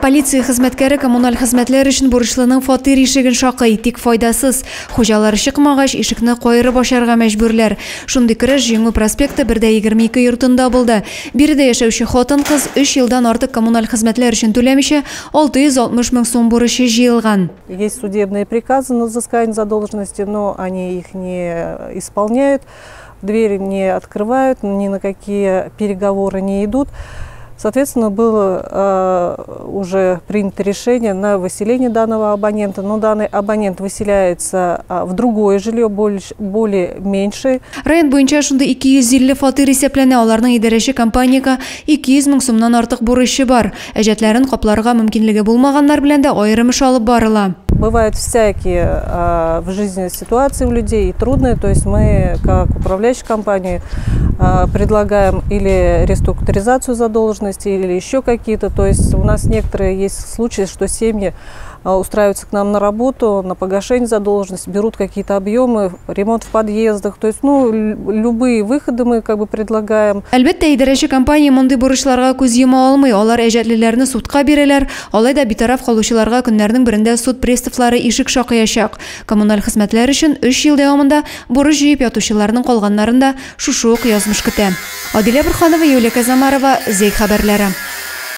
Полиция хезмәткәре коммуналь хезмәтләр өчен бурычлының фатир ишеген шакый, тик файдасыз. Хуҗалары чыкмагач, ишекне каерып ачарга мәҗбүрләр. Шундый көрәш Җиңү проспекты 1 дә 22 йортында булды. Биредә яшәүче хатын-кыз 3 елдан артык коммуналь хезмәтләр өчен түләмичә 660 мең сум бурычы җыелган. Есть судебные приказы на взыскание задолженности, но они их не исполняют, двери не открывают, ни на какие переговоры не идут. Соответственно, было уже принято решение на выселение данного абонента, но данный абонент выселяется в другое жилье, больше, более меньшее. Район буенча шундый 250 фатир исәпләнә, аларның идарәче компаниягә 200 мең сумнан артык бурычы бар. Әҗәтләрен капларга мөмкинлеге булмаганнар белән дә аерым эш алып барыла. Бывают всякие в жизни ситуации у людей и трудные, то есть мы, как управляющая компания, предлагаем или реструктуризацию задолженности, или еще какие-то. То есть у нас некоторые есть случаи, что семьи устраиваются к нам на работу, на погашение задолженности, берут какие-то объемы, ремонт в подъездах. То есть, ну, любые выходы мы как бы предлагаем. Әлбәттә, идарәче компания мондый бурычларга күз йома алмый. Алар әҗәтлеләрне судка бирәләр. Алай да битараф калучыларга көннәрнең берендә суд приставлары ишек шакыячак. Коммуналь хезмәтләр өчен 3 ел дәвамында бурыч җыеп ятучыларның калганнарын да шушы ук язмыш көтә. Адилә Бурханова, Юлия Казамарова, Зәй хәбәрләре.